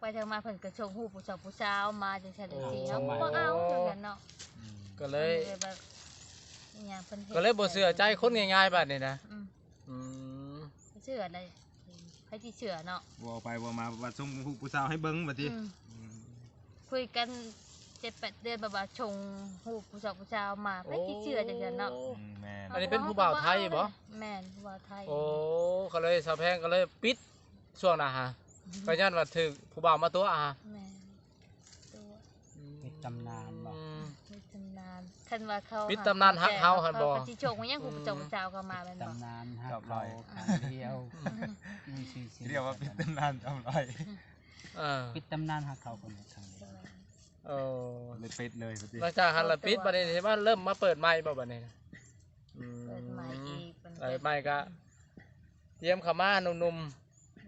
ໄປທາງມາເພິ່ນກໍສົ່ງຮູບຜູ້ສາວຜູ້ສາວມາຈັ່ງຊັ້ນ ໂອ້ ຈັ່ງຊີ້ເນາະ ສົ່ງມາ ບໍ່ເອົາ ໂອ້ ຈັ່ງຊັ້ນເນາະ ກໍເລີຍ ກໍເລີຍແບບ ອີຫຍັງເພິ່ນເຮັດ ກໍເລີຍບໍ່ເຊື່ອໃຈຄົນງ່າຍໆບາດນີ້ນະ ອືມ ອືມ ບໍ່ເຊື່ອໃດ ໃຜຊິເຊື່ອເນາະ ເວົ້າໄປເວົ້າມາວ່າສົ່ງຮູບຜູ້ສາວໃຫ້ເບິ່ງບາດນີ້ ອືມ ອືມ ຄຸຍກັນເຈັດແປດເດືອນ ແບບວ່າສົ່ງຮູບຜູ້ສາວຜູ້ສາວມາ ໃຜຊິເຊື່ອຈັ່ງຊັ້ນເນາະ ໂອ້ ອືມ ແມ່ນ ອັນນີ້ເປັນຜູ້ບ່າວໄທບໍ່? ແມ່ນ ຜູ້ບ່າວໄທ ໂອ້ ກໍເລີຍສາວແພງກໍເລີຍປິດ ຊ່ວງນະຫະ ອືມ ກໍຍ້ອນວ່າຖືກຜູ້ບ່າວມາຕົວະຫະ ແມ່ນ ຕົວະ ອືມ ປິດຕຳນານບໍ່? ອືມ ປິດຕຳນານ ຄັນວ່າເຂົາ ປິດຕຳນານຮັກເຮົາຫັ້ນບໍ່? ເຂົາກໍຊິໂຊກຫຍັງ ອືມ ຜູ້ເຈົ້າເຈົ້າກໍມາແມ່ນບໍ່? ຕຳນານຮັກເຂົາຄັ້ງດຽວ ອືມ ມີຊື່ສຽງ ຮຽກວ່າປິດຕຳນານຕຳລອຍ ເອີ ປິດຕຳນານຮັກເຂົາຄົນດຽວຄັ້ງດຽວ ເອີ ເລີຍປິດເລີຍ ຫຼັງຈາກຫັ້ນລະປິດ ບັດນີ້ຊິມາເລີ່ມມາເປີດໃໝ່ບໍ່ບັດນີ້? ອືມ ເປີດໃໝ່ອີກ ເປີດໃໝ່ກໍຕຽມເຂົ້າມາໜຸ່ມ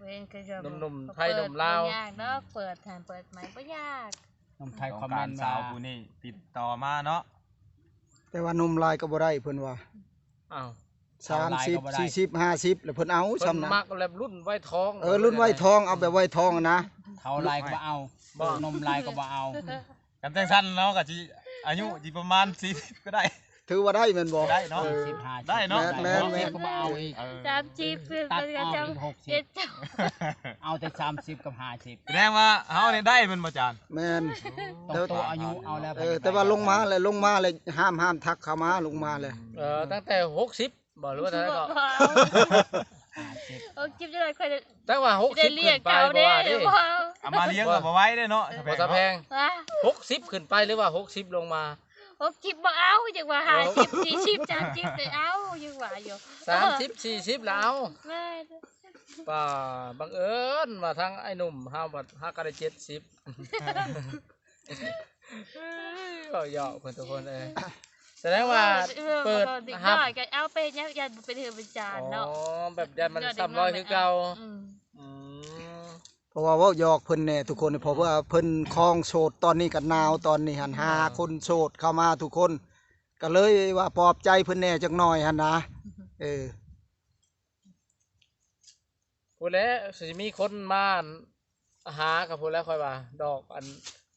ໆ ເວນກໍ ໜຸ່ມໆໄທໜຸ່ມລາວ ບໍ່ຍາກດອກ ເປີດຫັ້ນເປີດໃໝ່ບໍ່ຍາກ ໜຸ່ມໄທຄອມເມັນວ່າ ຕ້ອງການສາວຜູ້ນີ້ຕິດຕໍ່ມາເນາະ ແຕ່ວ່າໜຸ່ມຫຼາຍກໍບໍ່ໄດ້ເພິ່ນວ່າ ອ້າວ ສາມສິບ ສີ່ສິບ ຫ້າສິບ ແລ້ວເພິ່ນເອົາ ເພິ່ນສ່ຳນັ້ນ ມັກແບບລຸ້ນໄວທອງ ເອີ ລຸ້ນໄວທອງ ເອົາແບບໄວທອງນະ ເຖົ້າຫຼາຍກໍບໍ່ເອົາ ບໍ່ ໜຸ່ມຫຼາຍກໍບໍ່ເອົາ ຄັນຈັ່ງຊັ້ນເນາະ ກໍຊິອາຍຸຊິປະມານສີ່ສິບກໍໄດ້ ຖືວ່າໄດ້ແມ່ນບໍ່? ໄດ້ເນາະ ເອີ ສີ່ສິບ ຫ້າສິບ ໄດ້ເນາະ ແມ່ນໆໆ ຫົກສິບກໍບໍ່ເອົາອີກ ເອີ ສາມສິບ ຕັດອອກອີກຫົກສິບ ເອົາແຕ່ສາມສິບກັບຫ້າສິບ ແສດງວ່າເຮົານີ້ໄດ້ແມ່ນບໍ່ ອາຈານ? ແມ່ນ ໂອ້ ແຕ່ວ່າ ຕົວອາຍຸເອົາແລ້ວ ເອີ ແຕ່ວ່າລົງມາແລ້ວ ລົງມາແລ້ວ ຫ້າມ ຫ້າມທັກເຂົ້າມາ ລົງມາແລ້ວ ເອີ ຕັ້ງແຕ່ຫົກສິບ ບໍ່ ຫຼືວ່າເທົ່າໃດກໍ ຫ້າສິບ ຫົກສິບ ຈັກໜ້ອຍຂ້ອຍ ແຕ່ວ່າຫົກສິບຂຶ້ນໄປບໍ່ວ່າເດ້ ເອົາມາລ້ຽງກໍບໍ່ໄຫວເດ້ເນາະ ບໍ່ສະແພງ ຫົກສິບຂຶ້ນໄປ ຫຼືວ່າຫົກສິບລົງມາ ຫົກສິບບໍ່ເອົາ ຈັ່ງວ່າ ຫ້າສິບ ສີ່ສິບ ສາມສິບ ໄດ້ເອົາ ຍັງວ່າຢູ່ ສາມສິບ ສີ່ສິບລະເອົາ ແມ່ນ ປ້າ ບັງເອີນວ່າທາງອ້າຍໜຸ່ມເຮົາບັດຫາກະໄດ້ເຈັດສິບ ເວົ້າຢອກເພິ່ນທຸກຄົນເອີຍ ສະແດງວ່າ ເອີ ເປີດຮັບ ກໍເອົາໄປເຮັດຫຍັງ ຢ້ານບໍ່ເປັນເຮືອນເປັນຈານເນາະ ອໍ ແບບຢ້ານມັນຊ້ຳລອຍຄືເກົ່າ ອືມ ອືມ ເພາະວ່າເວົ້າຢອກເພິ່ນແດ່ທຸກຄົນ ເພາະວ່າເພິ່ນຄອງໂສດ ຕອນນີ້ກໍໜາວ ຕອນນີ້ຫັ້ນ ເອີ ຫາຄົນໂສດເຂົ້າມາທຸກຄົນ ກໍເລີຍວ່າປອບໃຈເພິ່ນແດ່ຈັກໜ້ອຍຫັ້ນນະ ເອີ ພຸ້ນແຫຼະ ຊິມີຄົນມາຫາກໍພຸ້ນແຫຼະ ຂ້ອຍວ່າ ດອກອັນ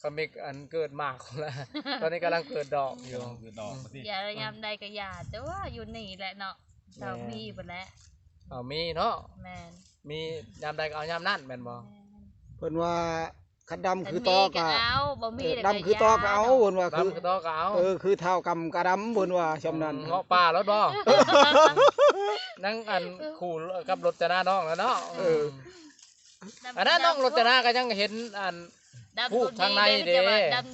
ຂະມິກອັນເກີດໝາກພຸ້ນແຫຼະ ຕອນນີ້ກຳລັງເກີດດອກຢູ່ ກຳລັງເກີດດອກ ອືມ ວ່າຕິ ຢ່າ ຍາມໃດກໍຢ່າ ແຕ່ວ່າຢູ່ນີ້ແຫຼະເນາະ ແມ່ນ ເຂົາມີພຸ້ນແຫຼະ ເອົາມີເນາະ ແມ່ນ ມີຍາມໃດກໍເອົາຍາມນັ້ນແມ່ນບໍ່? ແມ່ນ ເພິ່ນວ່າ ຄັນດຳຄືຕໍກໍເອົາ ບໍ່ມີ ເອີ ດຳຄືຕໍກໍເອົາ ເພິ່ນວ່າ ດຳຄືຕໍກໍເອົາ ເອີ ຄືທ້າວກຳກະດຳ ເພິ່ນວ່າຊ່ຳນັ້ນ ເງາະປ່າໂລດບໍ່ ນາງອັນຄູ່ກັບລົດຈະນານ້ອງແລ້ວເນາະ ເອີ ອັນນັ້ນນ້ອງລົດຈະນາກໍຍັງເຫັນອັນ ດຳ ຮູບທາງໃນເດ້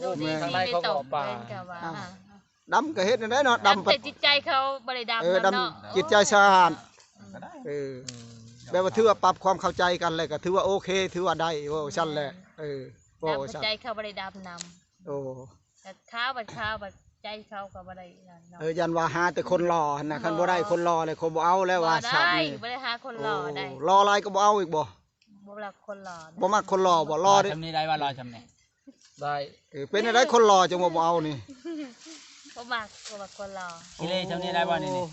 ຮູບທາງໃນຂອງເງາະປ່າ ດຳກໍເຮັດແນວໃດເນາະ ດຳ ດຳແຕ່ຈິດໃຈເຂົາບໍ່ໄດ້ດຳ ເອີ ນຳເນາະ ດຳຈິດໃຈສະອາດ ເອີ ອືມ ແບບວ່າຖືວ່າປັບຄວາມເຂົ້າໃຈກັນແລ້ວກໍຖືວ່າໂອເຄ ຖືວ່າໄດ້ ເວົ້າຊັ້ນແຫຼະ ເອີ ເວົ້າວ່າຊັ້ນ ດຳແຕ່ໃຈເຂົາບໍ່ໄດ້ດຳນຳ ໂອ້ ແຕ່ຂາວບັດຂາວ ບັດໃຈເຂົາກໍບໍ່ໄດ້ນັ້ນເນາະ ເອີ ຢ້ານວ່າຫາແຕ່ຄົນຫຼໍ່ຫັ້ນນະ ຄັນບໍ່ໄດ້ຄົນຫຼໍ່ແລ້ວ ຄົນບໍ່ເອົາແລ້ວວ່າຊາດນີ້ ບໍ່ໄດ້ ບໍ່ໄດ້ຫາຄົນຫຼໍ່ໄດ້ ໂອ້ ຫຼໍ່ຫຼາຍກໍບໍ່ເອົາອີກບໍ່? ບໍ່ມັກຄົນຫຼໍ່ ບໍ່ມັກຄົນຫຼໍ່ບໍ່? ຫຼໍ່ ຫຼໍ່ຊ່ຳນີ້ໄດ້ວ່າຫຼໍ່ຊ່ຳນີ້ ໄດ້ ເອີ ເປັນຈັ່ງໃດຄົນຫຼໍ່ຈັ່ງວ່າບໍ່ເອົານີ້ ບໍ່ມັກ ບໍ່ມັກຄົນຫຼໍ່ ຂີ້ເລຊ່ຳນີ້ໄດ້ບໍ່ນີ້? ໂອ້ ນີ້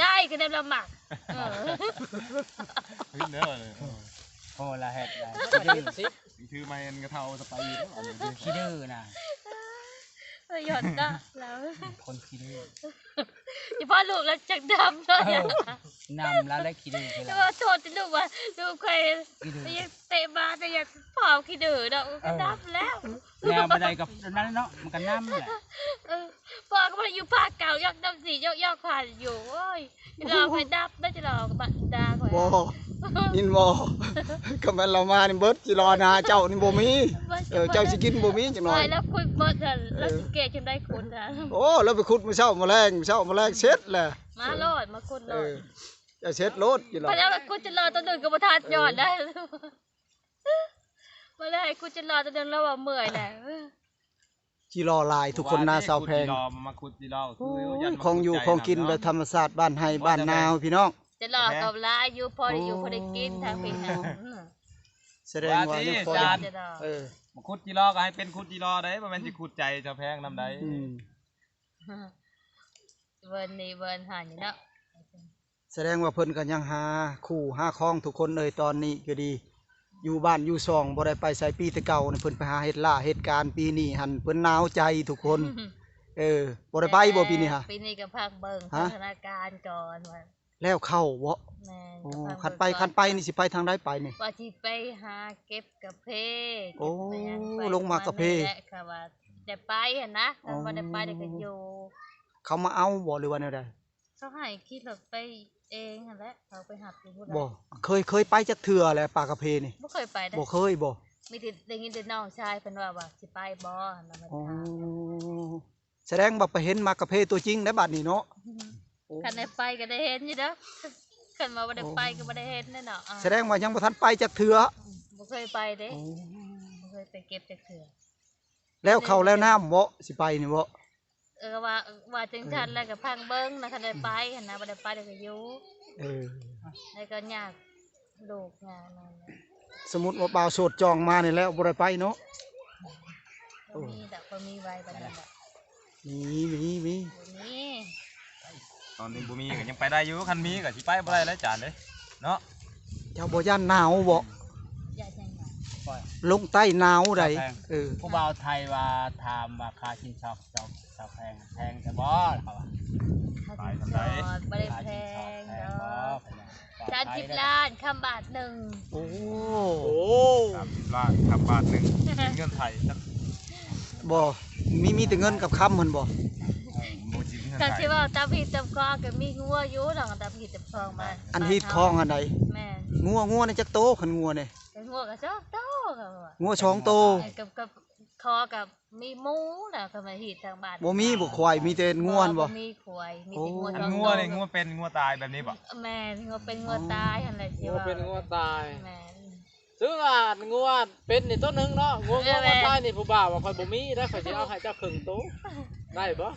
ໄດ້ ກໍໄດ້ລະມັກ ເອີ ຂຶ້ນເດີ ໂອ້ ລະເຮັດໄດ້ ຄືໄມ້ອັນກະເທົາສະໄປອີກ ຂີ້ດື້ນະ ເອີ ຢອດເນາະລາວ ຄົນຂີ້ດື້ ສະເພາະລູກລາວຈັກດຳເນາະ ເອີ ນຳລາວແລ້ວຂີ້ດື້ຄືລາວ ແຕ່ວ່າໂທດແຕ່ລູກວ່າ ລູກຂ້ອຍ ຂີ້ດື້ ຢາກເຕະບານ ແຕ່ຢາກຜອມຂີ້ດື້ເນາະ ເອີ ກໍດຳແລ້ວ ແນວບໍ່ໄດ້ກໍນັ້ນເນາະ ມັນກໍນຳແຫຼະ ເອີ ພໍ່ກໍບໍ່ໄດ້ຢູ່ພາກເກົ່າ ຢອກດຳສີ ຢອກ ຢອກຂວັນຢູ່ ໂອ້ຍ ລາວໃຜດຳໄດ້ຈະລອກໍບາດດາຂ້ອຍ ບໍ່ ຍິນບໍ່ ກໍແມ່ນລາວມານີ້ເບິດ ຊິລອນາເຈົ້ານີ້ບໍ່ມີ ບໍ່ ເອີ ເຈົ້າຊິກິນບໍ່ມີຈັກໜ້ອຍ ລາວຂຸດໝົດ ເອີ ລາວຊິແກ່ຈັ່ງໃດຂຸດນະ ໂອ້ ລາວໄປຂຸດມື້ເຊົ້າມື້ແລງ ເຊົ້າມື້ແລງເສັດແຫຼະ ມາໂລດ ມາຂຸດໂລດ ເອີ ຈະເສັດໂລດ ຈິລອ ຄັນເອົາໄປຂຸດຈິລອໂຕໜຶ່ງກໍບໍ່ທັນ ເອີ ຍອດໄດ໋ ບໍ່ໄດ້ຂຸດຈິລອໂຕໜຶ່ງ ລາວວ່າເມື່ອຍແຫຼະ ເອີ ຈິລອຫຼາຍທຸກຄົນນາສາວແພງ ມາຂຸດຈິລອ ໂອ້ຍ ຂອງຢູ່ຂອງກິນແບບທຳມະຊາດບ້ານໄຮ່ບ້ານນາພີ່ນ້ອງ ຈິລອກໍຫຼາຍຢູ່ ພໍໄດ້ຢູ່ ໂອ້ ພໍໄດ້ກິນທາງພີ້ຫັ້ນ ສະແດງວ່າຍັງພໍໄດ້ ເອີ ມາຂຸດຈິລອກໍໃຫ້ເປັນຂຸດຈິລອໄດ໋ ບໍ່ແມ່ນຊິຂຸດໃຈສາວແພງນຳໃດ ອືມ ເວີນນີ້ເວີນຫັ້ນຢູ່ເນາະ ສະແດງວ່າເພິ່ນກໍຍັງຫາຄູ່ຫາຄອງທຸກຄົນເອີຍ ຕອນນີ້ກໍດີ ຢູ່ບ້ານຢູ່ຊ່ອງ ບໍ່ໄດ້ໄປໃສ. ປີແຕ່ເກົ່ານີ້ເພິ່ນໄປຫາເຮັດລ້າເຮັດການ, ປີນີ້ຫັ້ນເພິ່ນໜາວໃຈທຸກຄົນ. ເອີ ບໍ່ໄດ້ໄປບໍ່ປີນີ້ຫະ? ປີນີ້ກໍພັກເບິ່ງ ຮະ? ສະຖານະການກ່ອນວ່າ ແລ້ວເຂົ້າເບາະ? ແມ່ນ. ໂອ້ ກໍພັກເບິ່ງ ຄັນໄປ ກ່ອນ ຄັນໄປນີ້ຊິໄປທາງໃດໄປນີ້? ວ່າຊິໄປຫາເກັບກາເຟ. ໂອ້ ເກັບຫຍັງໄປ ລົງໝາກກາເຟ ປະມານນີ້ແຫຼະ. ຄັນວ່າໄດ້ໄປຫັ້ນນະ, ຄັນບໍ່ໄດ້ໄປແລ້ວກໍຢູ່. ເຂົາມາເອົາບໍ່ ຫຼືວ່າແນວໃດ? ເຂົາໃຫ້ຂີ່ລົດໄປເອງຫັ້ນແຫຼະ, ເຂົາໄປຮັບຢູ່ພຸ້ນແຫຼະ. ບໍ່ ເຄີຍ ເຄີຍໄປຈັກເທື່ອແລ້ວ ປ່າກາເຟນີ້? ບໍ່ເຄີຍໄປເດ້. ບໍ່ເຄີຍບໍ່? ມີແຕ່ໄດ້ຍິນແຕ່ນ້ອງຊາຍເພິ່ນເວົ້າວ່າຊິໄປບໍ່ ແລ້ວມາຖາມ. ອໍ ສະແດງວ່າໄປເຫັນໝາກກາເຟຕົວຈິງໄດ໋ບາດນີ້ເນາະ. ໂອ້ ຄັນໄດ້ໄປກໍໄດ້ເຫັນຢູ່ເດີ, ຄັນວ່າບໍ່ໄດ້ໄປກໍບໍ່ໄດ້ເຫັນແນ່ເນາະ. ສະແດງວ່າຍັງບໍ່ທັນໄປຈັກເທື່ອ. ອືມ ບໍ່ເຄີຍໄປເດ້. ໂອ້ ບໍ່ເຄີຍໄປເກັບຈັກເທື່ອ. ແລ້ວເຂົ້າແລ້ວນ້ຳເບາະ ຊິໄປນີ້ເບາະ? ເອີ ວ່າ ວ່າຈັ່ງຊັ້ນແລ້ວກໍພັງເບິ່ງນະ, ຄັນໄດ້ໄປຫັ້ນນະ, ບໍ່ໄດ້ໄປແລ້ວກໍຢູ່. ເອີ ແລ້ວກໍຍາກລູກຍາກນັ້ນ. ສົມມຸດວ່າບ່າວໂສດຈອງມານີ້ແລ້ວບໍ່ໄດ້ໄປເນາະ. ບໍ່ມີດອກ, ບໍ່ມີໄວປານນັ້ນດອກ. ມີ ມີ ມີ ບໍ່ມີ. ຕອນນີ້ບໍ່ມີກໍຍັງໄປໄດ້ຢູ່, ຄັນມີກໍຊິໄປບໍ່ໄດ້ແລ້ວຈານເດ້ເນາະ. ເຈົ້າບໍ່ຢ້ານໜາວບໍ່? ຢ້ານຫຍັງຫວາ? ລົງໃຕ້ໜາວໃດ໋. ເອີ ຜູ້ບ່າວໄທວ່າ ຖາມວ່າຄ່າສິນສອດເຈົ້າ ເຈົ້າແພງ ແພງແທ້ບໍ່ ເຂົາວ່າ. ຄ່າສິນສອດບໍ່ໄດ້ແພງດອກ. ສາມສິບລ້ານຄຳບາດໜຶ່ງ. ໂອ້ ໂອ້ ສາມສິບລ້ານຄຳບາດໜຶ່ງ ເປັນເງິນໄທ. ບໍ່ ມີ ມີແຕ່ເງິນກັບຄຳຫັ້ນບໍ່? ເອີ ບໍ່ຊິມີເງິນໄທ. ຄັນຊິເວົ້າຕາມຮີດຕາມຄອງກໍມີງົວຢູ່ເນາະ, ຕາມຮີດຕາມຄອງບ້ານ. ອັນຮີດຄອງອັນໃດ? ແມ່ນ. ງົວ ງົວນີ້ຈັກໂຕ ຄັນງົວນີ້? ກໍງົວກໍສອງໂຕ. ງົວສອງໂຕ. ເອີ ກັບ ກັບ ຂໍກັບມີໝູນະ, ຄັນວ່າຮີດທາງບ້ານ. ບໍ່ມີບໍ່ຄວາຍ ມີແຕ່ງົວບໍ່? ບໍ່ມີຄວາຍ ມີແຕ່ງົວ. ອໍ ສອງໂຕ. ງົວນີ້ ງົວເປັນງົວຕາຍແບບນີ້ບໍ່? ແມ່ນ ງົວເປັນງົວຕາຍຫັ້ນແຫຼະ. ອໍ ຊິວ່າງົວເປັນງົວຕາຍ. ແມ່ນ. ຄືວ່າງົວເປັນນີ້ໂຕໜຶ່ງເນາະ, ງົວ ງົວ ງົວຕາຍນີ້ ຜູ້ບ່າວວ່າຂ້ອຍບໍ່ມີນະ, ຂ້ອຍຊິເອົາໃຫ້ເຈົ້າເຄິ່ງໂຕ ໄດ້ບໍ່?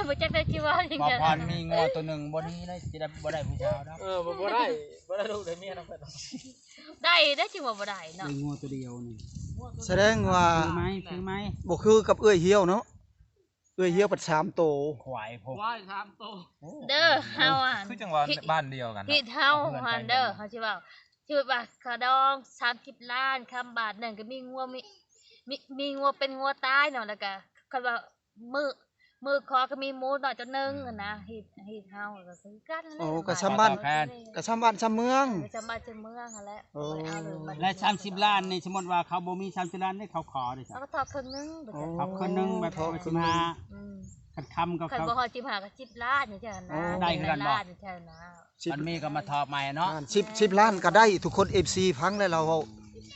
ບໍ່ຈັກໄດ້ຊິເວົ້າຫຍັງ. ບ່າວພອນມີງົວໂຕໜຶ່ງ ບໍ່ດີເລີຍ, ຊິໄດ້ ບໍ່ໄດ້ຜູ້ສາວດອກ. ເອີ ບໍ່ ບໍ່ໄດ້ ບໍ່ໄດ້ລູກໄດ້ເມຍນຳເພິ່ນ. ໄດ້ເດ້ ຈຶ່ງວ່າບໍ່ໄດ້ເນາະ. ໄດ້ງົວຕົວດຽວນີ້. ສະແດງວ່າ ຄືໄໝ ຄືໄໝ ບໍ່ຄືກັບເອື້ອຍຫ່ຽວເນາະ. ເອື້ອຍຫ່ຽວພັດສາມໂຕ. ຄວາຍພຸ້ນ ຄວາຍສາມໂຕ. ໂອ້ ເດີ ເຮົາຫັ້ນ ຄືຈັ່ງວ່າບ້ານດຽວກັນເນາະ. ຮີດເຮົາຫັ້ນເດີ ເຮົາຊິເວົ້າ ຄືວ່າຂະດອງສາມສິບລ້ານຄຳບາດໜຶ່ງ ກໍມີງົວ ມີ ມີ ມີງົວເປັນງົວຕາຍເນາະ. ແລ້ວກໍຄັນວ່າ ມື້ ມື້ຂໍກໍມີໝູນ້ອຍໂຕໜຶ່ງຫັ້ນນະ. ຮີດ ຮີດເຮົາກໍຄືກັນແຫຼະ. ໂອ້ ກໍສ່ຳບ້ານ ກໍສ່ຳບ້ານສ່ຳເມືອງ. ເອີ ກໍສ່ຳບ້ານສ່ຳເມືອງຫັ້ນແຫຼະ. ໂອ້ ແລະ ສາມສິບລ້ານນີ້ ສົມມຸດວ່າເຂົາບໍ່ມີສາມສິບລ້ານນີ້ ເຂົາຂໍເດ້ ເຂົາກໍຖອກເຄິ່ງໜຶ່ງ. ໂອ້ ຖອກເຄິ່ງໜຶ່ງ ແບບ ຖອກເຄິ່ງໜຶ່ງ. ອືມ ຄັນຄຳກໍ ຄັນບໍ່ຮອດສິບຫ້າກໍສິບລ້ານຈັ່ງຊີ້ນະ. ໂອ້ ໄດ້ຄືກັນບໍ່? ສິບລ້ານຈັ່ງຊີ້ນະ. ຄັນມີກໍມາຖອກໃໝ່ເນາະ. ສິບ ສິບລ້ານກໍໄດ້ ທຸກຄົນ ເອັຟຊີ ຟັງແລ້ວລາວເວົ້າ.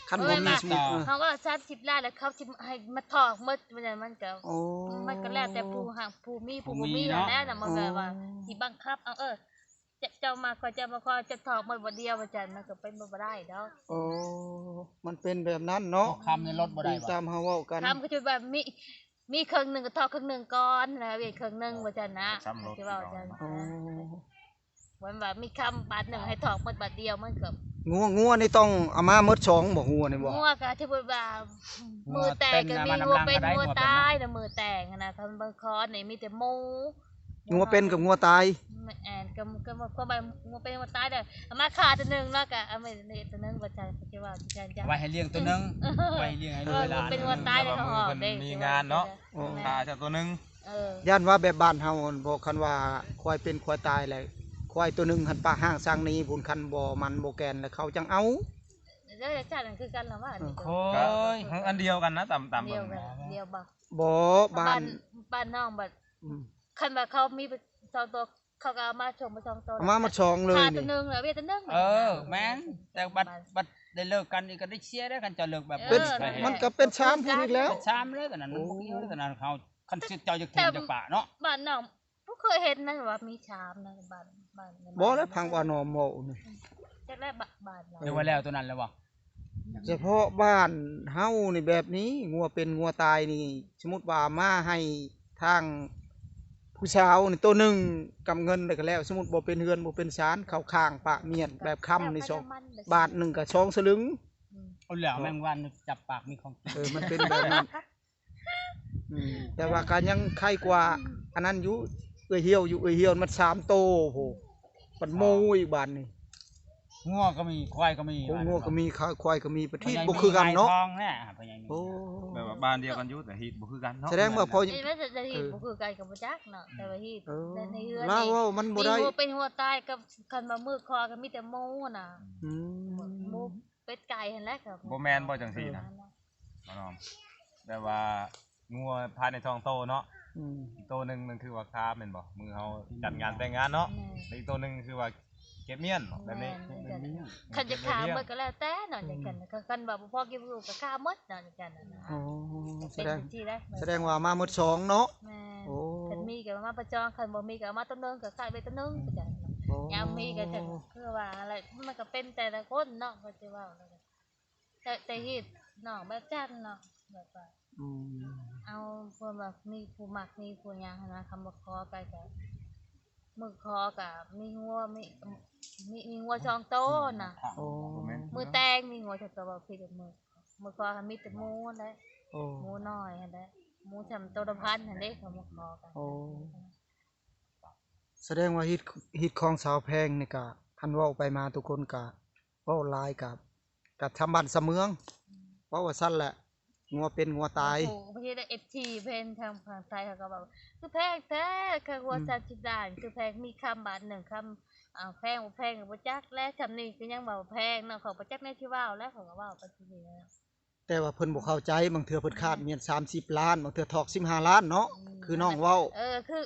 ຄັນບໍ່ມີ ເອີ ສົມມຸດ ເອີ ເຮົາວ່າສາມສິບລ້ານ ແລ້ວເຂົາຊິໃຫ້ມາຖອກໝົດ ມັນກໍ ໂອ້ ມັນກໍແລ້ວແຕ່ຜູ້ຮັກ ຜູ້ມີ ຜູ້ບໍ່ມີຫັ້ນແຫຼະນະ. ມັນແບບວ່າ ໂອ້ ຊິບັງຄັບເອົາ ເອີ ເຈົ້າ ເຈົ້າມາຂໍ ເຈົ້າມາຂໍ ເຈົ້າຖອກໝົດບາດດຽວ ວ່າຊັ້ນ ມັນກໍເປັນໄປບໍ່ໄດ້ດອກ. ໂອ້ ມັນເປັນແບບນັ້ນເນາະ. ຄຳນີ້ລົດບໍ່ໄດ້ບໍ່? ຕາມເຮົາເວົ້າກັນ ຄຳກໍຄືວ່າມີ ມີເຄິ່ງໜຶ່ງກໍຖອກເຄິ່ງໜຶ່ງກ່ອນ ແລ້ວເວັນເຄິ່ງໜຶ່ງ ວ່າຊັ້ນນະ. ຄຳລົດ ຊິເວົ້າຈັ່ງ ອໍ ເພິ່ນວ່າມີຄຳບາດໜຶ່ງໃຫ້ຖອກໝົດບາດດຽວ ມັນກໍ ງົວ ງົວນີ້ຕ້ອງເອົາມາໝົດສອງບໍ່? ງົວນີ້ບໍ່? ງົວກໍຖືວ່າ ມື້ແຕ່ງກໍມີງົວເປັນງົວຕາຍນະ, ມື້ແຕ່ງຫັ້ນນະ. ຄັນເບິ່ງຄອນນີ້ມີແຕ່ໝູ. ງົວເປັນກັບງົວຕາຍ. ແມ່ນ ກໍ ກໍ ກໍ ງົວເປັນງົວຕາຍເດີ ເອົາມາຂ້າຕົວໜຶ່ງເນາະ ກໍເອົາມາລ້ຽງຕົວໜຶ່ງ ວ່າຊັ້ນ ຊິເວົ້າຈັ່ງຊັ້ນ. ໄວ້ໃຫ້ລ້ຽງຕົວໜຶ່ງ ໄວ້ໃຫ້ລ້ຽງໃຫ້ລູກໃຫ້ຫຼານ. ເອີ ງົວເປັນງົວຕາຍ ເຂົາອອກເດ້ ມີງານເນາະ. ໂອ້ ຂ້າເຈົ້າຕົວໜຶ່ງ. ເອີ ຢ້ານວ່າແບບບ້ານເຮົາບໍ່ ຄັນວ່າຄວາຍເປັນຄວາຍຕາຍແລ້ວ ຄວາຍຕົວໜຶ່ງຫັ້ນປະຮ່າງສ້າງໜີພຸ້ນ ຄັນບໍ່ມັນບໍ່ແກ່ນແລ້ວເຂົາຈັ່ງເອົາ. ເອີ ຈັ່ງຊັ້ນຄືກັນລະວ່າ. ໂອ້ຍ ອັນດຽວກັນນະ ຕາມ ຕາມເບິ່ງ ດຽວບໍ່? ບໍ່ ບ້ານ ບ້ານ ບ້ານນ້ອງບັດ ອືມ ຄັນວ່າເຂົາມີສອງຕົວ ເຂົາກໍເອົາມາສົ່ງມາສອງຕົວ ເອົາມາໝົດສອງເລີຍ ຂ້າຕົວໜຶ່ງແລ້ວເວຍຕົວໜຶ່ງ. ເອີ ແມ່ນ ແຕ່ບັດ ບັດໄດ້ເລີກກັນນີ້ກໍໄດ້ເສຍເດ້ ຄັນເຈົ້າເລີກແບບ ເປັນ ເອີ ມັນກໍເປັນສາມຜູ້ອີກແລ້ວ ເປັນສາມເລີຍ ກໍນັ້ນມັນບໍ່ກ່ຽວ ກໍນັ້ນເຮົາ ຄັນເຈົ້າຢາກຖິ້ມຢາກປະເນາະ. ບ້ານນ້ອງບໍ່ເຄີຍເຫັນນະວ່າມີສາມນະ ບ້ານ ບ້ານ ບໍ່ແລ້ວ ຟັງວ່ານ້ອງເວົ້ານີ້ ຈັກແລ້ວ ບ້ານ ບ້ານລາວ ເອີ ວ່າແລ້ວຕົວນັ້ນແລ້ວບໍ່? ສະເພາະບ້ານເຮົານີ້ແບບນີ້ ງົວເປັນງົວຕາຍນີ້ ສົມມຸດວ່າມາໃຫ້ທາງຜູ້ສາວນີ້ໂຕໜຶ່ງ ກຳເງິນແລ້ວກໍແລ້ວ ສົມມຸດບໍ່ເປັນເຮືອນບໍ່ເປັນຊານ ເຂົາຄ້າງປະມ້ຽນແບບຄຳນີ້ ສອງ ບາດໜຶ່ງກໍສອງສະລຶງ. ອືມ ເອົາແລ້ວ ແມງວັນຈັບປາກມີຂອງກິນ. ເອີ ມັນເປັນແບບນັ້ນ. ອືມ ແຕ່ວ່າກໍຍັງໄຄກວ່າອັນນັ້ນຢູ່ ເອື້ອຍຫ່ຽວຢູ່ ເອື້ອຍຫ່ຽວມັນສາມໂຕ ໂອ້ ມັນໝູອີກບາດນີ້. ງົວກໍມີ ຄວາຍກໍມີ ໂອ້ ງົວກໍມີ ຄວາຍກໍມີ ປະເທດບໍ່ຄືກັນເນາະ ພໍ່ໃຫຍ່ມີໄຮ່ທອງແຫຼະ ພໍ່ໃຫຍ່ມີ ໂອ້ ແບບວ່າບ້ານດຽວກັນຢູ່ ແຕ່ຮີດບໍ່ຄືກັນເນາະ ສະແດງວ່າພໍ່ ເອີ ແມ່ນວ່າແຕ່ຮີດບໍ່ຄືກັນກໍບໍ່ຈັກເນາະ ແຕ່ວ່າຮີດ ເອີ ໃນເຮືອນລາວເວົ້າມັນບໍ່ໄດ້ ມີງົວເປັນງົວຕາຍ ກັບຄັນວ່າມືຄໍກໍມີແຕ່ໝູນະ ອືມ ໝູ ເປັດໄກ່ຫັ້ນແຫຼະ ກໍບໍ່ແມ່ນບໍ່ຈັ່ງຊີ້ນະ ບໍ່ນ້ອງ ແບບວ່າງົວພາຍໃນສອງໂຕເນາະ ອືມ ອີກໂຕໜຶ່ງນັ້ນຄືວ່າຄາແມ່ນບໍ່? ມື້ເຮົາຈັດງານແຕ່ງງານເນາະ ແມ່ນ ແລະອີກໂຕໜຶ່ງຄືວ່າເກັບມ້ຽນເນາະ ແບບນີ້ ແມ່ນ ແມ່ນ ຄັນຈະຄາໝົດກໍແລ້ວແຕ່ເນາະ ອືມ ຈັ່ງຊັ້ນ ຄັນ ຄັນວ່າບໍ່ພໍເກັບຢູ່ກໍຄາໝົດເນາະ ຈັ່ງຊັ້ນນະ ອໍ ເປັນຈັ່ງຊີ້ໄດ໋ ສະແດງວ່າມາໝົດສອງເນາະ ແມ່ນ ໂອ້ ຄັນມີກໍມາປະຈອງ ຄັນບໍ່ມີກໍເອົາມາໂຕໜຶ່ງ ກໍຂາຍໄປໂຕໜຶ່ງ ຈັ່ງຊັ້ນ ໂອ້ ຍາມມີກໍຈັ່ງ ຄືວ່າຫັ້ນແຫຼະ ມັນກໍເປັນແຕ່ລະຄົນເນາະ ເຂົາຊິເວົ້າແລ້ວ ແຕ່ ແຕ່ຮີດນ້ອງແບບຈັ່ງເນາະ ແບບວ່າ ອືມ ເອົາເພິ່ນວ່າມີຜູ້ມັກມີຜູ້ຫຍັງຫັ້ນນະ ຄຳວ່າຂໍໄປກໍ ມື້ຂໍກໍມີງົວ ມີ ມີ ມີງົວສອງໂຕນະ ໂອ້ ມື້ແຕ່ງມີງົວສອງໂຕ ບໍ່ຜິດ ມື້ ມື້ຂໍຫັ້ນມີແຕ່ໝູຫັ້ນແຫຼະ ໂອ້ ໝູນ້ອຍຫັ້ນແຫຼະ ໝູຊ່ຳໂຕລະພັນຫັ້ນເດ້ ເຂົາມາຂໍກັນ ໂອ້ ສະແດງວ່າຮີດ ຮີດຂອງສາວແພງນີ້ກະ ຄັນເວົ້າໄປມາທຸກຄົນກະ ເວົ້າຫຼາຍກະ ກະຊຳບ້ານຊຳເມືອງ ອືມ ເວົ້າວ່າຊັ້ນແຫຼະ ງົວເປັນງົວຕາຍ ໂອ້ໂຫ ປະເທດເອັຟຊີເພິ່ນທາງຝັ່ງໄທເຂົາກໍເວົ້າ ຄືແພງແທ້ ຄ່າຫົວ ອືມ ສາມສິບລ້ານ ຄືແພງ ມີຄຳບາດໜຶ່ງ ຄຳ ອ່າ ແພງບໍ່ແພງກໍບໍ່ຈັກແຫຼະ ຊ່ຳນີ້ກໍຍັງເວົ້າແພງເນາະ ເຂົາບໍ່ຈັກແນວຊິເວົ້າແລ້ວ ເຂົາກໍເວົ້າໄປຈັ່ງຊີ້ແຫຼະ ແຕ່ວ່າເພິ່ນບໍ່ເຂົ້າໃຈ ບາງເທື່ອເພິ່ນຂາດ ແມ່ນ ແມ່ນສາມສິບລ້ານ ບາງເທື່ອຖອກສິບຫ້າລ້ານເນາະ ອືມ ຄືນ້ອງເວົ້າ ເອີ ຄື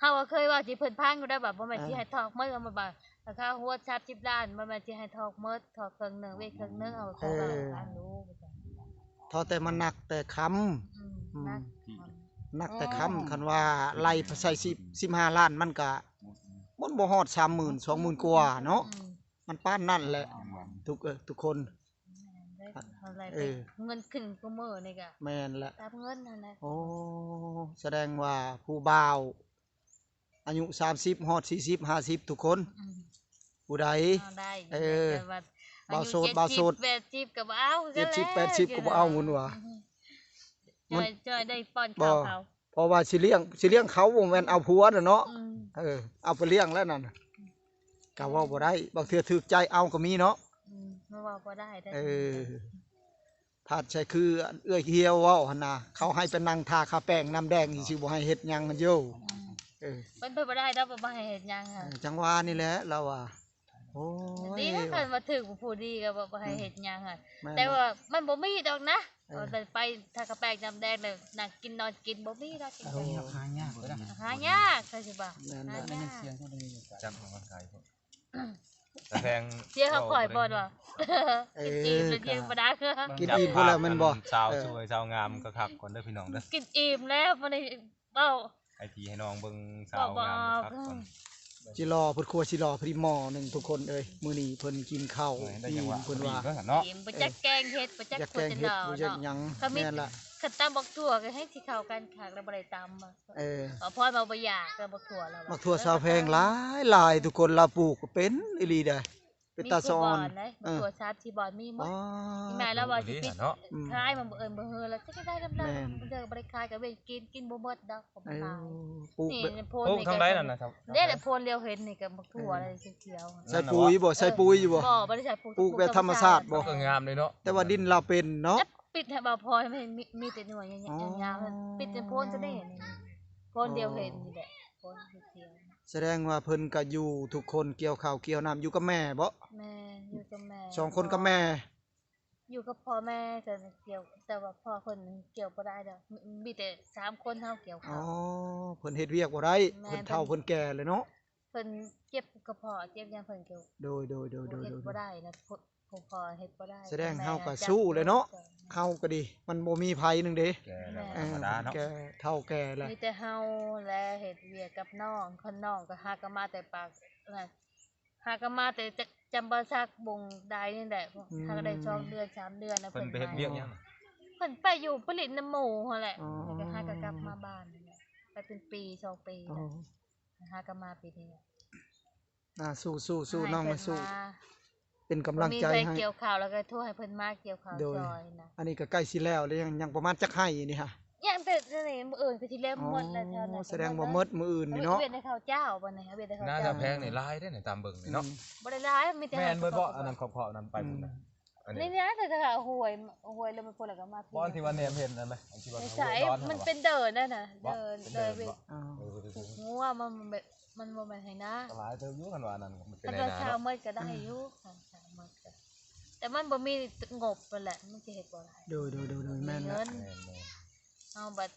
ເຮົາກໍເຄີຍເວົ້າໃຫ້ເພິ່ນຟັງຢູ່ໄດ໋ ວ່າບໍ່ແມ່ນ ອ່າ ຊິໃຫ້ຖອກໝົດ ວ່າ ວ່າລາຄາຫົວສາມສິບລ້ານ ບໍ່ແມ່ນຊິໃຫ້ຖອກໝົດ ຖອກເຄິ່ງໜຶ່ງ ເວກເຄິ່ງໜຶ່ງ ເຮົາກໍເຄີຍເວົ້າໃຫ້ຟັງຢູ່ ເອີ ເທົ່າແຕ່ມັນໜັກແຕ່ຄຳ ອືມ ອືມ ໜັກ ໜັກແຕ່ຄຳ ໂອ້ ຄັນວ່າໄລ່ໃສ່ສິບ ສິບຫ້າລ້ານ ມັນກະ ມັນບໍ່ຮອດສາມໝື່ນ ສອງໝື່ນກວ່າເນາະ ອືມ ມັນປານນັ້ນແຫຼະ ທຸກ ເອີ ທຸກຄົນ ແມ່ນເດ້ ເອີ ເງິນຂຶ້ນຄູ່ມື້ນີ້ກະ ແມ່ນແຫຼະ ຕາມເງິນຫັ້ນແຫຼະ ໂອ້ ສະແດງວ່າຜູ້ບ່າວ ອາຍຸສາມສິບ ຮອດສີ່ສິບ ຫ້າສິບ ທຸກຄົນ ອືມ ຜູ້ໃດ ເອີ ບ່າວໂສດ ບ່າວໂສດ ເຈັດສິບ ແປດສິບ ກໍບໍ່ເອົາ ເຈັດສິບ ແປດສິບ ກໍບໍ່ເອົາ ຫຸ່ນວ່າ ອືມ ມັນ ຈ່ອຍ ຈ່ອຍໄດ້ປ້ອນເຂົ້າເຂົາ ເພາະວ່າຊິລ້ຽງ ຊິລ້ຽງເຂົາ ບໍ່ແມ່ນເອົາຜົວນະເນາະ ອືມ ເອີ ເອົາໄປລ້ຽງແລ້ວນັ້ນ ກໍເວົ້າບໍ່ໄດ້ ບາງເທື່ອຖືກໃຈເອົາກໍມີເນາະ ອືມ ເວົ້າບໍ່ໄດ້ເດ້ ເອີ ພາດໃສ່ຄືເອື້ອຍຮຽວເວົ້າຫັ້ນນະ ເຂົາໃຫ້ໄປນັ່ງທາຄາແປ້ງນ້ຳແດງ ອືມ ຊິບໍ່ໃຫ້ເຮັດຫຍັງຫັ້ນໂຢ ອືມ ເອີ ເປັນໄປບໍ່ໄດ້ດອກ ບໍ່ໃຫ້ເຮັດຫຍັງ ເອີ ຈັ່ງວ່ານີ້ແຫຼະລາວວ່າ ໂອ້ຍ ດີແລ້ວ ຄັນວ່າຖືກຜູ້ດີກໍບໍ່ ບໍ່ໃຫ້ເຮັດຫຍັງ ແຕ່ວ່າມັນບໍ່ມີດອກນະ ເອີ ເອົາແຕ່ໄປທາຄາແປ້ງນ້ຳແດງ ແລ້ວນັ່ງກິນນອນກິນ ບໍ່ມີດອກ ກິນ ຫາຍາກ ຫາຍາກ ຄືຊິວ່າ ຫາຍາກ ຈັກອອກກຳລັງກາຍ ແພງ ເສຍເຮົາຂ້ອຍບໍ່ດອກ ເອີ ກິນອີ່ມແລ້ວ ກິນອີ່ມພຸ້ນແລ້ວແມ່ນບໍ່ ສາວສວຍສາວງາມຄັກໆ ກ່ອນເດີພີ່ນ້ອງເດີ ກິນອີ່ມແລ້ວ ບໍ່ໄດ້ເວົ້າ ໃຫ້ພີ່ໃຫ້ນ້ອງເບິ່ງສາວງາມຄັກໆ ຊິລໍ ເພິ່ນຄົວຊິລໍພໍດີໝໍ້ໜຶ່ງທຸກຄົນເອີຍ ມື້ນີ້ເພິ່ນກິນເຂົ້າອີ່ມ ເພິ່ນວ່າ ອີ່ມ ບໍ່ຈັກແກງເຫັດ ບໍ່ຈັກ ຢາກແກງເຫັດ ບໍ່ຈັກຫຍັງ ແມ່ນລະ ຄັນຕຳບັກຖົ່ວກໍແຮງຊິເຂົ້າກັນຄັກ ແລ້ວບໍ່ໄດ້ຕຳ ເອີ ເພາະວ່າບໍ່ຢາກ ແລ້ວບັກຖົ່ວລາວ ບັກຖົ່ວສາວແພງຫຼາຍໆ ທຸກຄົນລາວປູກເປັນອີ່ຫຼີໃດ ເປັນຕາສອນ ມີຄູ່ບ່ອນເດ້ ເອີ ທົ່ວຊາດທີ່ບ່ອນມີໝົດ ອໍ ອີ່ແມ່ລາວວ່າຊິປິດ ເນາະ ອືມ ຂາຍມັນບໍ່ເອີ້ນບໍ່ເຮີລະ ຈັກໄດ້ກຳໄລ ເອີ ມັນເດີບໍ່ໄດ້ຂາຍກໍເວັນກິນ ກິນບໍ່ໝົດດອກ ເອີ ຂາຍ ປູກ ນີ້ ແບບ ໂພນນີ້ກໍ ໂພນທາງໃດນັ້ນນະ ເດ້ແຫຼະ ໂພນດຽວເຫັນນີ້ກໍບັກຖົ່ວ ອືມ ລະຂຽວ ໃສ່ປຸ໋ຍບໍ່ ໃສ່ປຸ໋ຍຢູ່ບໍ່ ບໍ່ ບໍ່ໄດ້ໃສ່ປຸ໋ຍ ປູກແບບທຳມະຊາດບໍ່ ເອີ ງາມເລີຍເນາະ ແຕ່ວ່າດິນລາວເປັນເນາະ ຈະປິດໃຫ້ບໍ່ພໍ ໃຫ້ມີ ມີແຕ່ໜ່ວຍຍາວໆ ອໍ ປິດໃຫ້ໂພນໂຕນີ້ ໂພນດຽວເຫັນນີ້ແຫຼະ ອໍ ໂພນຂຽວ ສະແດງວ່າເພິ່ນກໍຢູ່ທຸກຄົນ ກ່ຽວເຂົ້າກ່ຽວນ້ຳ ຢູ່ກັບແມ່ບໍ? ແມ່ນ ຢູ່ກັບແມ່ ສອງຄົນກັບແມ່ ຢູ່ກັບພໍ່ແມ່ ແຕ່ວ່າພໍ່ເພິ່ນກ່ຽວບໍ່ໄດ້ດອກ ມີແຕ່ສາມຄົນເຮົາກ່ຽວເຂົ້າ ອໍ ເພິ່ນເຮັດວຽກບໍ່ໄດ້ ແມ່ນ ເພິ່ນເຖົ້າເພິ່ນແກ່ແລ້ວເນາະ ເພິ່ນເຈັບກະເພາະເຈັບຫຍັງ ເພິ່ນກໍ ໂດຍໆໆໆ ເຮັດບໍ່ໄດ້ນະ ຜູ້ພໍ່ເຮັດບໍ່ໄດ້ ສະແດງເຮົາກໍສູ້ແຫຼະເນາະ ເຮົາກໍດີ ມັນບໍ່ມີໃຜໜຶ່ງເດ້ ແກ່ແລ້ວ ເອີ ທຳມະດາເນາະ ແກ່ ເຖົ້າແກ່ແລ້ວ ມີແຕ່ເຮົາແຫຼະເຮັດວຽກກັບນ້ອງ ຄັນນ້ອງກໍຫາກໍມາແຕ່ປາກ ຫາກໍມາແຕ່ຈຳປາສັກ ບົງດາຍນີ້ແຫຼະ ອືມ ຫາກໍໄດ້ສອງເດືອນສາມເດືອນແລ້ວ ເພິ່ນໄປເຮັດວຽກຫຍັງ ເພິ່ນໄປຢູ່ໄປຫຼິ້ນນຳໝູ່ຫັ້ນແຫຼະ ອໍ ແລ້ວກໍຫາກໍກັບມາບ້ານນີ້ແຫຼະ ໄປເປັນປີສອງປີ ອໍ ແລ້ວ ຫາກໍມາປີນີ້ແຫຼະ ອ່າ ສູ້ໆໆ ນ້ອງມາສູ້ ເປັນກຳລັງໃຈໃຫ້ ບໍ່ມີໃຜກ່ຽວເຂົ້າ ແລ້ວກໍໂທໃຫ້ເພິ່ນມາກ່ຽວເຂົ້າ ໂດຍ ຊ່ອຍນະ ອັນນີ້ກໍໃກ້ຊິແລ້ວແລ້ວ ຍັງ ຍັງປະມານຈັກໄຮ່ນີ້ຫະ ຍັງແຕ່ ດນີ້ ມື້ອື່ນກໍຊິແລ້ວໝົດແລ້ວແຖວນັ້ນ ອໍ ສະແດງວ່າໝົດມື້ອື່ນນີ້ເນາະ ເຮັດໃຫ້ເຂົາເຈົ້າ ບັດນີ້ເຮັດໃຫ້ເຂົາ ນາ ເຈົ້າ ສາວແພງນີ້ຫຼາຍເດ້ໃນຕາມເບິ່ງນີ້ເນາະ ອືມ ບໍ່ໄດ້ຫຼາຍ ມີແຕ່ ແມ່ນເບິດບໍ່ ອັນນັ້ນຂອບໆນັ້ນໄປ ອືມ ພຸ້ນນະ ອັນນີ້ ນີ້ນະ ແຕ່ຖ້າຫ້ວຍ ຫ້ວຍລົງໄປພຸ້ນແລ້ວກໍມາ ບ່ອນທີ່ວ່າແນມເຫັນນັ້ນນະ ອັນທີ່ວ່າ ໃສ ມັນເປັນເດີ່ນນັ້ນນະ ເດີ່ນ ເດີ່ນ ອໍ ເອີ ມັນ ມັນບໍ່ແມ່ນໄຮ່ນາ ກໍຫຼາຍເຕີບຢູ່ ຄັນວ່າອັນນັ້ນ ມັນເປັນໄຮ່ນາເນາະ ເອົາຊາວເໝິດກໍໄດ້ຢູ່ ອືມ ເອົາຊາວເໝິດກໍ ແຕ່ມັນບໍ່ມີງົບນັ້ນແຫຼະ ມັນຊິເຮັດບໍ່ໄດ້ ໂດຍໆໆໆ ແມ່ນແຫຼະ ເງິນ ແມ່ນໆ ເຮົາບັດ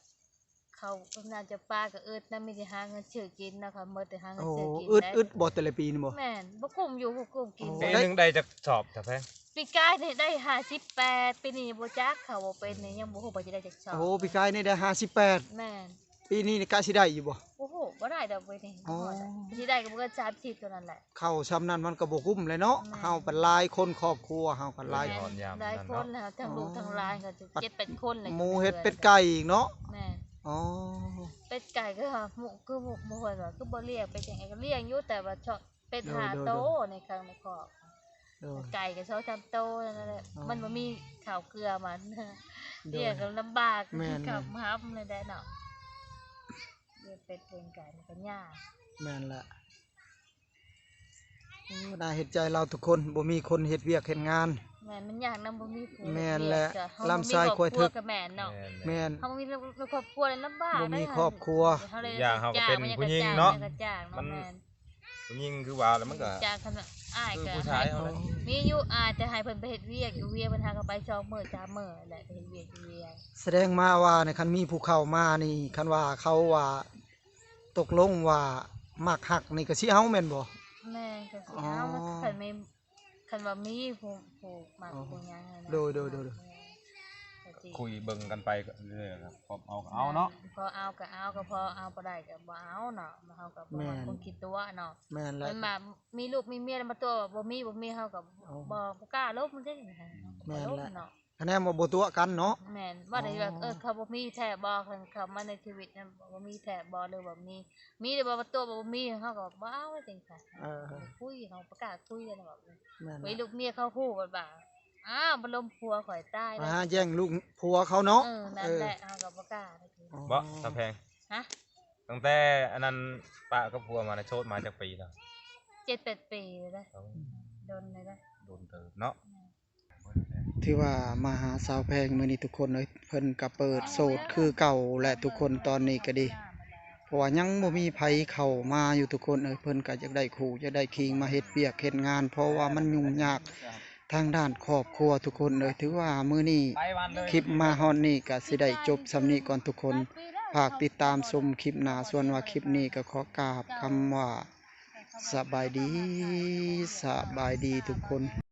ເຂົາໜ້າຈະປາກໍອຶດນະ ມີແຕ່ຫາເງິນຊື້ກິນເນາະ ເຂົາເໝິດແຕ່ຫາເງິນ ໂອ້ ຊື້ກິນ ອຶດ ແລ້ວ ອຶດບໍ່ແຕ່ລະປີນີ້ບໍ່? ແມ່ນ ບໍ່ກຸ້ມຢູ່ ບໍ່ກຸ້ມກິນ ໂອ້ ປີໜຶ່ງໄດ້ຈັກສອບ ສາວແພງ? ປີກາຍນີ້ໄດ້ຫ້າສິບແປດ ປີນີ້ບໍ່ຈັກ ເຂົາບໍ່ເປັນນີ້ ຍັງບໍ່ຮູ້ວ່າຈະໄດ້ຈັກສອບ ໂອ້ ປີກາຍນີ້ໄດ້ຫ້າສິບແປດ ແມ່ນ ປີນີ້ນີ້ກະຊິໄດ້ຢູ່ບໍ່? ໂອ້ໂຫ ບໍ່ໄດ້ດອກປີນີ້ ອໍ ບໍ່ຮອດດອກ ຊິໄດ້ກໍບໍ່ເກີນສາມສິບເທົ່ານັ້ນແຫຼະ ເຂົ້າຊ່ຳນັ້ນມັນກໍບໍ່ກຸ້ມແຫຼະເນາະ ແມ່ນ ເຮົາບັດຫຼາຍຄົນ ຄອບຄົວເຮົາກໍຫຼາຍ ແມ່ນ ຫຼາຍຄົນແລ້ວ ທັງລູກທັງຫຼານກໍເຈັດແປດຄົນແລ້ວ ໝູເຮັດເປັດໄກ່ອີກເນາະ ແມ່ນ ອໍ ເປັດໄກ່ກໍ ຄືໝູ ໝູເພິ່ນວ່າຄືບໍ່ລ້ຽງ ເປັດຈັ່ງໃດກໍລ້ຽງຢູ່ ແຕ່ວ່າເປັດຫ້າໂຕໃນເຄິ່ງໃນຄອກ ໂດຍ ໄກ່ກໍສອງສາມໂຕນັ້ນແຫຼະ ອໍ ມັນບໍ່ມີເຂົ້າເກືອມັນ ໂດຍ ລ້ຽງກໍລຳບາກ ແມ່ນໆ ເຂົ້າຫາມແລ້ວແຫຼະເນາະ ລ້ຽງເປັດລ້ຽງໄກ່ມັນກໍຍາກ ແມ່ນລະ ໂອ້ ໜ້າເຫັນໃຈລາວທຸກຄົນ ບໍ່ມີຄົນເຮັດວຽກເຮັດງານ ແມ່ນ ມັນຍາກນຳ ບໍ່ມີຜູ້ເຮັດວຽກ ແມ່ນແຫຼະ ກໍເຮົາ ລຳຊາຍຄວາຍເຖິກ ບໍ່ມີຄອບຄົວກໍແມ່ນເນາະ ແມ່ນໆ ແມ່ນ ເຮົາບໍ່ມີຄອບຄົວລຳບາກ ບໍ່ມີຄອບຄົວ ເຮົາເລີຍ ຢ່າງເຮົາກໍເປັນຜູ້ຍິງເນາະ ມັນ ແມ່ນ ຜູ້ຍິງຄືວ່າແລ້ວມັນກໍ ຈາກຄັນວ່າອ້າຍ ຄື ກໍ ຜູ້ຊາຍເຮົາແຫຼະ ມີຢູ່ ອາດຈະໃຫ້ເພິ່ນໄປເຮັດວຽກຢູ່ວຽງ ເພິ່ນຫາກໍໄປສອງມື້ສາມມື້ແຫຼະ ໄປເຮັດວຽກຢູ່ວຽງ ສະແດງມາວ່ານີ້ ຄັນມີຜູ້ເຂົ້າມານີ້ ຄັນວ່າເຂົາວ່າຕົກລົງວ່າມັກຮັກນີ້ກໍຊິເອົາແມ່ນບໍ່? ແມ່ນ ກໍຊິເອົາ ອໍ ຄັນມີ ຄັນວ່າມີຜູ້ ຜູ້ມັກ ອໍ ຜູ້ຫຍັງຫັ້ນນະ ໂດຍໆໆໆ ກໍຊິ ຄຸຍເບິ່ງກັນໄປເລື້ອຍໆ ພໍເອົາກໍເອົາເນາະ ແມ່ນ ພໍເອົາກໍເອົາ ກໍພໍເອົາບໍ່ໄດ້ກໍບໍ່ເອົາເນາະ ເຮົາກໍບໍ່ ແມ່ນ ມັກຄົນຂີ້ຕົວະເນາະ ແມ່ນແຫຼະ ແມ່ນວ່າມີລູກມີເມຍແລ້ວມາຕົວະວ່າບໍ່ມີ ບໍ່ມີ ເຮົາກໍ ອໍ ບໍ່ ບໍ່ກ້າລົມເດ້ ແມ່ນແຫຼະ ບໍ່ລົມເນາະ ຄະແນນວ່າບໍ່ຕົວະກັນເນາະ ແມ່ນ ວ່າໄດ້ແບບ ອໍ ເອີ ເຂົາບໍ່ມີແທ້ບໍ່ ຄັນເຂົ້າມາໃນຊີວິດນັ້ນ ບໍ່ມີແທ້ບໍ່ ຫຼືວ່າມີ ມີແຕ່ວ່າຕົວະບໍ່ມີ ເຮົາກໍບໍ່ເອົາຈັ່ງຊັ້ນ ເອີ ບໍ່ຄຸຍ ເຮົາບໍ່ກ້າຄຸຍກັນແບບນີ້ ແມ່ນ ໄວ້ລູກເມຍເຂົາຮູ້ວ່າ ອ້າວ ມາລົມຜົວຂ້ອຍຕາຍແລ້ວ ຫາແຍ່ງລູກຜົວເຂົາເນາະ ເອີ ນັ້ນແຫຼະ ເອີ ເຮົາກໍບໍ່ກ້າ ອໍ ບໍ່ ສາວແພງ ຮະ ຕັ້ງແຕ່ອັນນັ້ນປະກັບຜົວມານະ ໂສດມາຈັກປີແລ້ວ? ເຈັດແປດປີແລ້ວ ໂອ້ ດົນເລີຍ ດົນເຕີບເນາະ ແມ່ນ ຖືວ່າມາຫາສາວແພງມື້ນີ້ທຸກຄົນເອີຍ ເພິ່ນກໍເປີດໂສດຄືເກົ່າແຫຼະທຸກຄົນ ຕອນນີ້ກໍດີ ເພາະວ່າຍັງບໍ່ມີໃຜເຂົ້າມາຢູ່ທຸກຄົນເອີຍ ເພິ່ນກໍຢາກໄດ້ຄູ່ ຢາກໄດ້ຄີງມາເຮັດວຽກເຮັດງານ ເພາະວ່າມັນຫຍຸ້ງຍາກທາງດ້ານຄອບຄົວທຸກຄົນເອີຍ ຖືວ່າມື້ນີ້ຄລິບມາຮອດນີ້ກໍຊິໄດ້ຈົບສ່ຳນີ້ກ່ອນທຸກຄົນ ຝາກຕິດຕາມຊົມຄລິບໜ້າ ສ່ວນວ່າຄລິບນີ້ກໍຂໍກາບຄຳວ່າ ສະບາຍດີ ສະບາຍດີທຸກຄົນ.